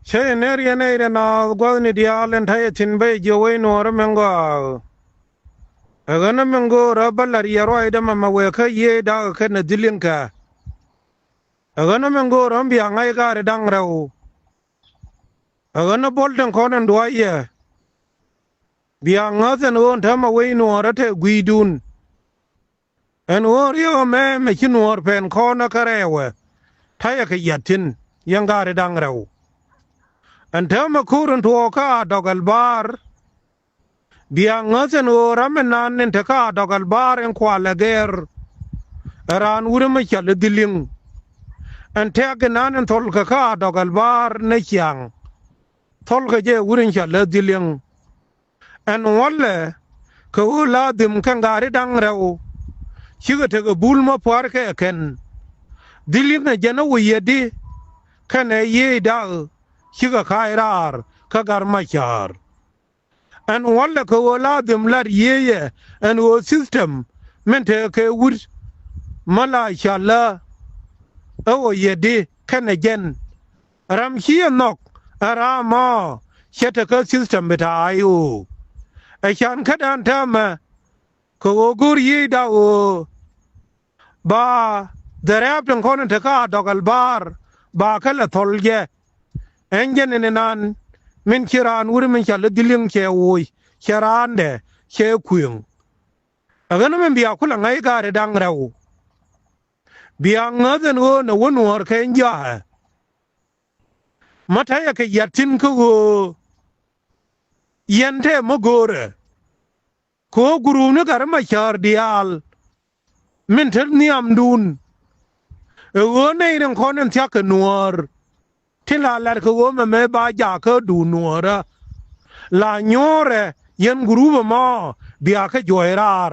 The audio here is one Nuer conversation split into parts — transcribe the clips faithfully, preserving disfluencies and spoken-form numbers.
Cä yɛ ner yɛn nɛy rɛ naath gua̱thni diaal ɛn ta̱yɛ thi̱n bä yɛ jiök wec nuɔɔrä mɛn gɔaa. Ɛ ɣän ɛ mɛn go̱o̱rä bä la̱r yɛ ruacdä mɛmɛ wëë kä yiëëcda ɣä kɛnɛ dhiliŋkɛ. Ɛ ɣän ɛ mɛn go̱o̱rä mi bia ŋa̱c gaari da̱ŋ rɛw. Ɛ ɣän ɛ buɔ̱l tin kɔn ɛn dua̱a̱c yɛ. Bia ŋäth ɛn ɣöö ɛn täämɛ wec nuɔɔrä te gui̱cdun. Ɛn ɣöö riɛk ɛmɛ mɛ ci nuɔɔr pɛn kɔn ɛ kä rɛɛwɛ. Ta̱yɛ kɛ yiath thi̱n yɛn gaari da̱ŋ rɛw. Ɛn täämɛ ko̱r in tuɔɔk kä Adɔk Albaar. Bia ŋäth ɛn ɣöö ram in nan in te kä Adɔk Albaar in kualɛ gɛr. Ɛ raan wut ɛmɛ cɔal i̱ Dhiliŋ. Ɛn tɛ̈k in nan in thɔlkɛ kä Adɔk Albaar ni ciaŋ. Thɔlkɛ jɛ wut in cɔal i̱ Dhiliŋ. Ɛn ŋuɔ̱lɛ kɛ ɣöö la dhim kɛn gaari da̱ŋ rɛw. Cikɛ tekɛ bul mä pua̱a̱r kɛ kɛn. Dhiliŋ ɛ jɛn ɛ wä yɛtdi kɛnɛ yiëëcda ɣä cikɛ ka̱a̱c raar kä Gat Macar. Ɛn ŋuɔ̱lɛ kɛ ɣöö la dhim lat yiëëcɛ ɛn ɣöö system min tekɛ kɛ wut mä la cɔal ɛ ɣöö yɛtdi kɛnɛ jɛn. Ram ci ɛ nhɔk ɛ ram ɔ cɛ te kä system bi ta̱a̱ I O. Ɛ can kädan täämɛ kɛ ɣöö go̱o̱r yiëëcda ɣöö ba dhɛrɛ̈ɛ̈p tin kɔn in te kä Adɔk Albaar ba kɛ lɛ thɔl jɛ. Ɛn jɛn in inan min ci raan wut min cɔal i̱ Dhiliŋ cɛ woc cɛ raandɛ cɛ kuëŋ. Ɛ ɣän min bia kulɛ ŋa̱c gaari da̱ŋ rɛw. Bia ŋäth ɛn ɣöö nɛ wä nuɔɔr kɛ ɛn jɔa̱a̱. Mä ta̱yɛ kɛ yiath thi̱n kä ɣöö yɛn tɛ mä go̱o̱rɛ. Kɛ ɣöö gurupni Gat Macar diaal min te nhiamdun. Ɛ ɣöö nɛy rin kɔn in thia̱k kɛ nuäär. Tin la lat kɛ ɣöö mɛmɛ ba jakä duun nuäärä. La nyuɔ̱ɔ̱rɛ yɛn gurup ɛmɔ bia kä juɔ̱ɔ̱c raar.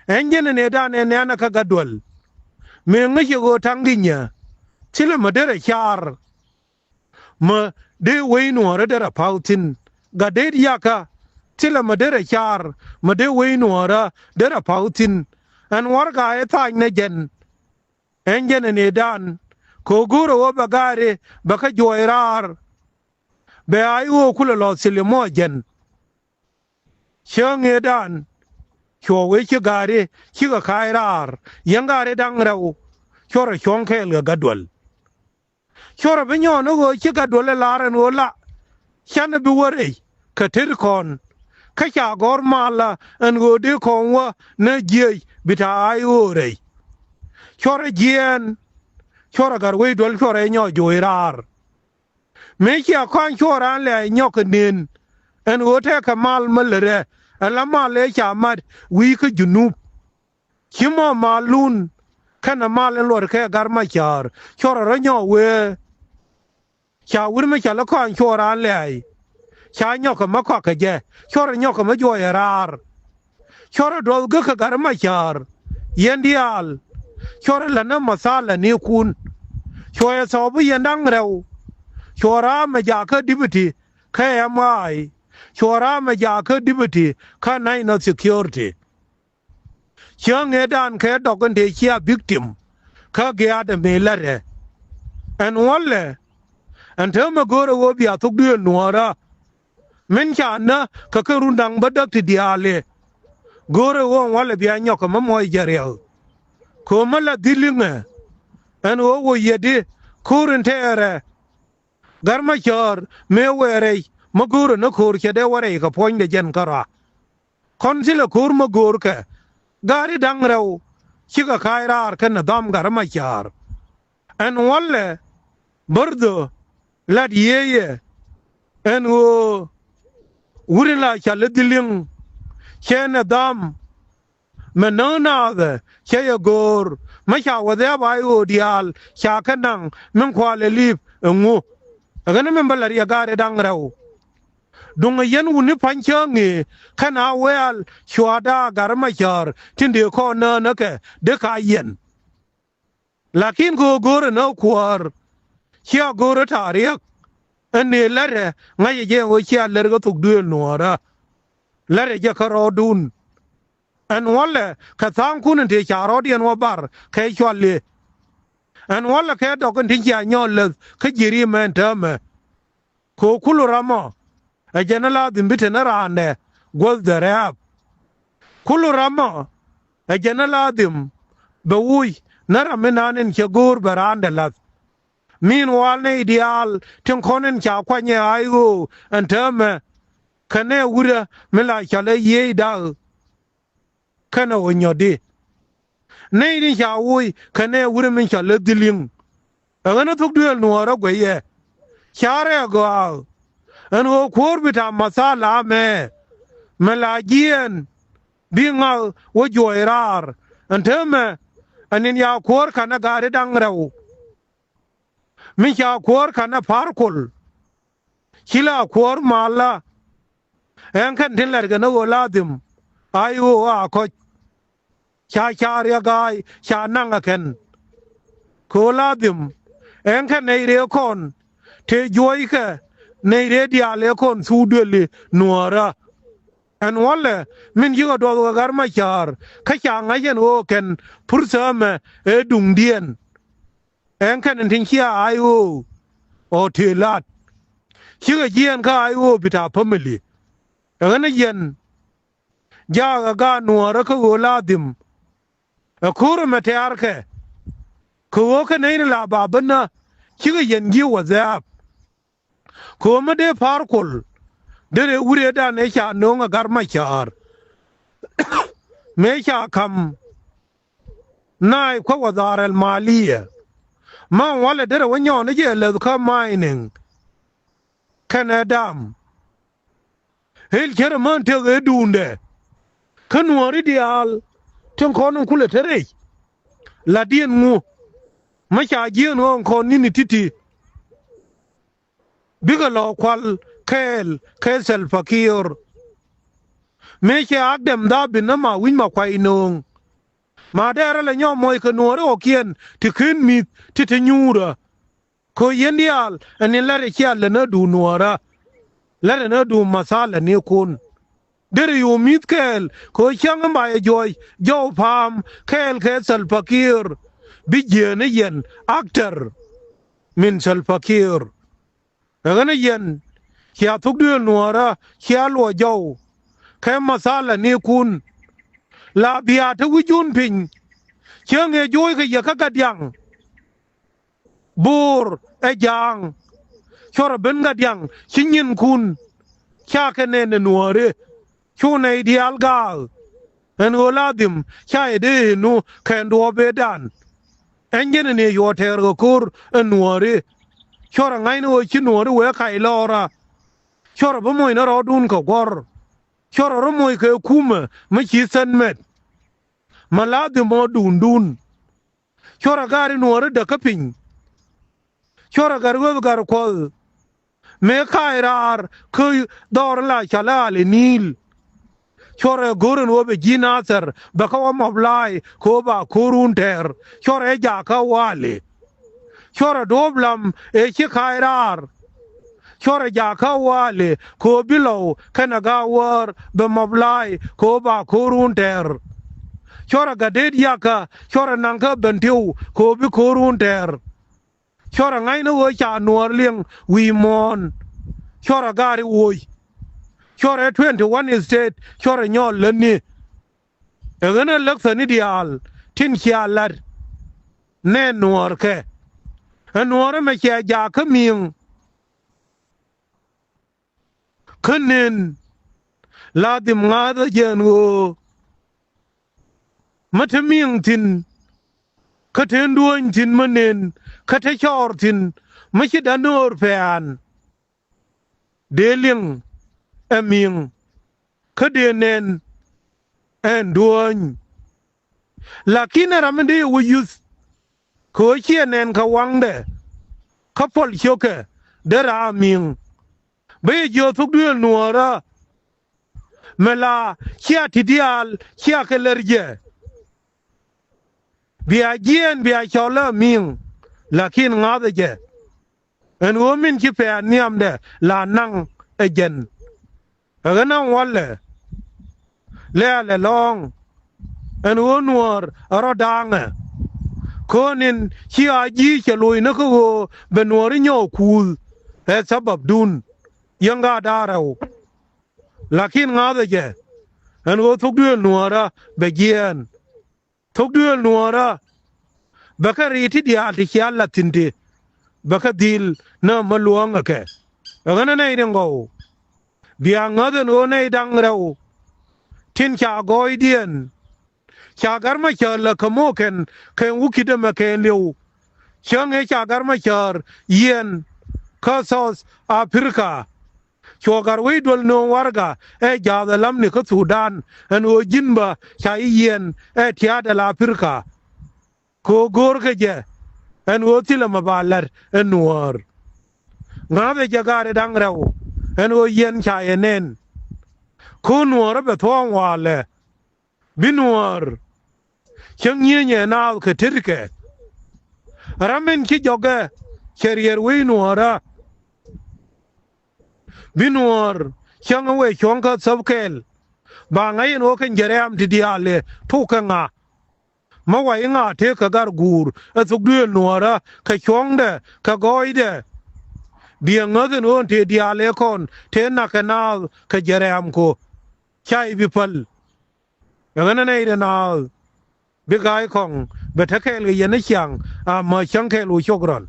Ɛn jɛn ɛ nëëdan ɛ nɛ̈nɛ kä Gatduel. Mëë ŋäcɛ ɣöö ta̱ŋ ginyɛ thilɛ mi derɛ car. Mi dee wec nuɔ̱ɔ̱rä derɛ pa̱w thi̱n. Gat deet yakä thilɛ mi derɛ car mi dee wec nuɔ̱ɔ̱rä derɛ pa̱w thi̱n. Ɛn warɛga ɛ tha̱a̱ny nɛ jɛn. Ɛn jɛn ɛ nëëdan kɛ ɣöö go̱o̱rɛ ɣöö bɛ gaari bɛ kä juɔ̱ɔ̱c raar. Bɛ a i̱ ɣöö kulɛ lɔ thil ɛmɔ jɛn. Cä ŋëëdan cuɔ wee ci gaari cikɛ ka̱a̱c raar yɛn gaari da̱ŋ rɛw. Cuɔrɛ cuɔ̱ŋ kɛɛl kɛ Gatduel. Cuɔrɛ bi nyɔɔn i̱ ɣöö ci Gatduel ɛ la̱r ɛn ɣöö la canɛ bi wä rɛy kɛ tet kɔn. Kä ca gɔ̱r malä ɛn ɣöö dee kɔn wä nä jiëc bi ta̱a̱ a i̱ ɣöö rɛy. Cuɔrɛ jiɛɛn cuɔrɛ Gatwec Duel cuɔrɛ nyɔɔc juɔ̱ɔ̱c raar. Mëë cia kɔaŋ cuɔr raan lɛ nyɔk kɛ nen. Ɛn ɣöö tɛkɛ mal mä lät ɛ ɛn la mal ëë ca mat wi̱i̱ kä Junub. Ci mɔ malun kɛnɛ mal in luɔt kɛ Gat Macar cuɔrɛ rɔ nyɔk wee. Ca wut mi ca lä kɔaŋ cuɔr raan lɛ ca nyɔk kɛ mä kɔak kɛ jɛ cuɔrɛ nyɔk kɛ mä juɔc ɛ raar. Cuɔrɛ duɔth gäk kä Gat Macar yɛn diaal. Cuɔrɛ länä mathalänikun. Cuɔyɛ thɔɔp i̱ yɛn da̱ŋ rɛw. Cuɔ raam ɛ jakä dipiti kä M I. Cuɔ raam ɛ jakä dipiti kä national security. Cä ŋëëdan kɛ dɔk in tëë cia victim kä giaat ɛ mëë lät ɛ. Ɛn wälɛ ɛn täämɛ go̱o̱rɛ ɣöö bia thok duëël nuɔ̱ɔ̱rä. Min ca nä kɛ kɛ run da̱ŋ bädäk ti diaali. Go̱o̱rɛ ɣöö ɛn walɛ bia nyɔk kɛ mä muɔc jɛ riɛk. Köömä la dhil iŋɛ ɛn ɣöö wä yɛtdi ko̱r in tɛɛrɛ. Gat Macar mëë wëë rɛy mä go̱o̱rɛ nä ko̱r cɛ dee wä rɛy kɛ puɔ̱nydɛ jɛn kärɔa. Kɔn thilɛ ko̱r mä go̱o̱rkɛ gaari da̱ŋ rɛw. Cikɛ ka̱a̱c raar kɛnɛ dham Gat Macar. Ɛn wälɛ bärdhö lat yiëëyɛ ɛn ɣöö wut in la cɔal i̱ Dhiliŋ. Cɛ nɛ dham mɛ näk naathɛ cɛ yɛ go̱o̱r mä ca wä dhɛ̈p a i̱ ɣöö diaal ca kɛ naŋ min kualɛ li̱p ɛŋu. Ɛ ɣän min bä lat yɛ gaari da̱ŋ rɛw. Duŋ ɛ yɛn wutni pa̱ny cä ŋëë kɛn a wɛ̈ɛ̈l cua̱a̱da Gat Macar tin dee kɔn nääk nääkɛ dee ka yɛn. Lakin kɛ ɣöö go̱o̱rɛ nä kuäär cia go̱o̱rɛ ta̱a̱ riäk. Ɛn ni lärɛ ŋa̱cɛ jɛ ɣöö cia lär kä thok duëël nuɔ̱ɔ̱rä. Lärɛ jɛ kä rɔɔdun. Ɛn wälɛ kɛ tha̱a̱ŋkun in tëë ca rɔɔdiɛn wä bar kɛ cuali. Ɛn wälɛ kɛ dɔk in tin cia nyɔɔl läth kä ji̱ ri̱mɛ ɛn täämɛ. Kɛ ɣöö kulu ram ɔ ɛ jɛn ɛ ladhim bi te ni raandɛ guäthdɛ rɛ̈ɛ̈p. Kulu ram ɔ ɛ jɛn ɛ ladhim bɛ wuc ni ram mi naan in cɛ go̱o̱r bɛ raandɛ la̱th. Min wal nɛy diaal tin kɔn in ca kuany ɛ ay ɣöö ɛn täämɛ kɛ nɛy wurɛ mi la cɔl ɛ yiëëc da̱k kɛnɛ ɣöö nyɔtdi. Nɛy tin ca wuc kɛ nɛy wurɛ mi cɔl ɛ dhiliŋ. Ɛ ɣän ɛ thok duëël nuɔɔrä guɛyɛ. Ca rɛɛ gɔaa ɛn ɣöö kuäär bi ta̱a̱ mathala mɛ mɛ la jiɛɛn bi ŋa̱k wä juɔc raar. Ɛn täämɛ ɛn in ya kuäär ka̱n ɛ gaari da̱ŋ rɛw. Mi ca kuäär ka̱n ɛ pa̱r kol. Ci la kuäär malä. Ɛn kɛn tin lɛr kɛn ɛ ɣöö ladhim ay ɣöö a kɔc. Ca ca riɛk ga̱a̱y ca naŋ ɛ kɛn. Kɛ ɣöö ladhim ɛn kɛn nɛy rɛɛ kɔn tëë juɔckɛ nɛy rɛɛ diaal ëë kɔn thuk duëli nuɔɔrä. Ɛn wälɛ min cikɛ duɔth kɛ Gat Macäär kä ca ŋa̱c ɛn ɣöö kɛn purthɛ ɛmɛ ëë duŋdiɛn. Ɛn kɛn in tin cia ay ɣöö ɔ tëë la̱t. Cikɛ jiɛɛn kä ay ɣöö bi ta̱a̱ pämili. Ɛ ɣän ɛ yɛn jaakɛ gaat nuɔɔrä kä ɣöö ladhim ɛ ko̱r ɛmɛ tɛ̈rkɛ. Kɛ ɣöö kä nɛy ni la ba bänä cikɛ yɛn ji̱ wä dhɛ̈ɛ̈p. Kɛ ɣöö mi dee pa̱r kol derɛ wuriedan ëë ca nööŋ ɛ Gat Macäär mëë ca ka̱m naay kuäär wä dhaar ɛl maliyɛ. Ma walɛ derɛ wä nyɔɔn ɛ jɛ läth kä mining kɛnɛ dam. Ëël cärɛ män tëk ëë duundɛ kä nuɔɔri diaal tin kɔn in kulɛ te rɛc. La̱tdiɛn ŋu mi ca jieen ɣöö in kɔn ni̱ni ti̱ti̱ bikɛ lɔ kual kɛɛl kɛ Salva Kiir. Mëë cɛ ak dɛm dhaap bi näma wi̱c ma kuay nööŋ. Ma dɛɛrä lɛ nyɔk moc kɛ nuɔɔri ɣɔ̱kiɛn ti ken mi̱th ti te nyuurä. Kɛ ɣöö yɛn diaal ɛn in la̱t ɛ cia lät ni duun nuɔɔrä. La̱t ɛ ni duun mathalänikun. Derɛ yo̱o̱ mi̱th kɛɛl kɛ ɣöö cäŋ in ba yɛ juɔc jɔw pa̱a̱m kɛɛl kɛ Salva Kiir. Bi jieen ni yɛn akter min Salva Kiir. Ɛ ɣän ɛ yɛn cia thuk duëël nuɔɔrä cia luɔc jɔw. Kɛ mathalänikun la bia te wi̱cun piny. Cäŋ ëë juɔckɛ yɛ kä Gadiaŋ. Bo̱o̱r ɛ ja̱a̱ŋ. Cuɔrɛ ben Gadiaŋ ci nyinkun. Ca kɛ nɛn ɛ nuɔɔri. Cu nɛy diaal gaak. Ɛn ɣöö ladhim ca yɛ dee ëë nu kɛn duɔ̱ɔ̱p ëëdan. Ɛn jɛn ɛn ëë yuɔɔk tɛɛr kɛ ko̱r ɛ nuɔɔri. Cuɔrɛ ŋa̱cni ɣöö ci nuɔɔri wee kac lɔɔrä. Cuɔrɛ bi moc ni rɔɔdun kɛ guɔ̱r. Cuɔrɛ rɔ moc kɛ kumɛ mi ci thänmɛt. Ma ladhim ɔ duundun. Cuɔrɛ gaari nuɔɔri däk kä piny. Cuɔrɛ gat ɣöth gat kuɔth. Mëë kac raar kä dhɔr in la cɔl i̱ Ali Ni̱i̱l. Cuɔrɛ go̱r in ɣöö bɛ ji̱ Nathɛr bɛ kä wä mɔp la̱a̱c kɛ ɣöö ba ko̱run tɛɛr. Cuɔrɛ jakä wali. Cuɔrɛ duɔ̱ɔ̱p lam ëë ci kac raar. Cuɔrɛ jakä wali kɛ ɣöö bi lɔw kɛnɛ gaawäär bɛ mɔp la̱a̱c kɛ ɣöö ba ko̱run tɛɛr. Cuɔrɛ gat deet yakä cuɔrɛ naŋkä Bentiw kɛ ɣöö bi ko̱run tɛɛr. Cuɔrɛ ŋa̱cni ɣöö ca nuɔɔr liŋ wi̱i̱ muɔ̱ɔ̱n. Cuɔrɛ gaari woc. Cuɔrɛ twenty one state cuɔrɛ nyɔɔl lätni. Ɛ ɣän ɛ läk thäni diaal tin cia la̱t. Nɛ nuɔɔrkɛ. Ɛ nuɔɔr ɛmɛ cia jaak kä mi̱i̱ŋ. Kä nën la dhim ŋa̱a̱th ɛ jɛn ɣöö mi te mi̱i̱ŋ thi̱n. Kä te duɔ̱ɔ̱ny thi̱n mi nën kä te cɔɔr thi̱n mi ci da̱ nöör pɛ̈ɛ̈n. Dee liŋ ɛ mi̱i̱ŋ kä dee nɛn ɛn duɔ̱ɔ̱ny. Lakin ɛ ram mi dee wä yuth kɛ ɣöö ciɛ nɛn kɛ waŋdɛ kä puɔl ciökɛ dee raar mi̱i̱ŋ. Bä yɛ jiök thuk duëël nuɔɔrä. Mɛ la cia ti diaal cia kɛ lär jɛ. Bia jiɛɛn bia cɔl ɛ mi̱i̱ŋ. Lakin ŋa̱thɛ jɛ ɛn ɣöö min ci pɛɛn nhiamdɛ la naŋ ɛ jɛn. Ɛ ɣän ɛ walɛ lɛɛl ɛlɔ̱ɔ̱ŋ. Ɛn ɣöö nuɔɔr ɛ rɔ da̱a̱ŋɛ. Köön in ci a ji̱ cɛ lo̱cnä kä ɣöö bɛ nuɔɔri nyɔɔk kuuth. Ɛ thababdun. yäŋ gaat da̱ŋ rɛw. Lakin ŋa̱thɛ jɛ ɛn ɣöö thok duëël nuäärä bɛ jiɛɛn. Thok duëël nuäärä bɛ kɛ ri̱t ti diaal ti cia la̱th thi̱n ti bɛ kɛ dhil näämä luäŋ ɛ kɛ. Ɛ ɣän ɛ nɛy rin gɔw bia ŋäth ɛn ɣöö nɛy da̱ŋ rɛw tin ca gɔɔydiɛn ca Gat Macäär lɛ kä mo̱o̱kɛn kɛn wä ki̱t ɛmɛ kɛn li̱w. Cäŋ ëë ca Gat Macäär yiɛn kä South Africa. Cuɔ gat wec duel nööŋ warɛgak ɛ ja̱a̱th ɛ lamni kä Thudan ɛn ɣöö ji̱n bä ca ji̱ yiɛn ɛ tia̱a̱dɛ la Africa. Kɛ ɣöö go̱o̱rkɛ jɛ ɛn ɣöö thilɛ mɛ ba la̱t ɛ nuäär. Ŋa̱thɛ jɛ gaat da̱ŋ rɛw ɛn ɣöö yɛn ca yɛ nɛn. Kä nuäärä bɛ thuɔ̱ɔ̱ŋ walɛ bi nuäär cäŋ nyieenyɛ naath kɛ tetkɛ. Ram min ci jɔkɛ cɛ riɛr wec nuäärä. Bi nuäär cäŋ ɛ wëë cuɔ̱ŋ kä thäp kɛɛl. Ba ŋa̱c ɛn ɣöö kɛn jɛ rɛ̈ɛ̈m ti diaal ëë tok kɛ ŋa. Mä wa̱i̱ ŋa tëëk kɛ gar guur ɛ thok duëël nuäärä kɛ cuɔ̱ŋdɛ kɛ gɔɔydɛ. Biɛ ŋäth ɛn ɣöö tëë diaal ëë kɔn tëë nak kɛ naath kɛ jɛ rɛ̈ɛ̈m ko. Ca i̱ bi päl. Ɛ ɣän ɛ nɛy rin naath bi ga̱a̱c kɔŋ bɛ te kɛɛl kɛ yɛn ɛ ciaŋ. Amäc cäŋ kɛɛl wu cok rɔl.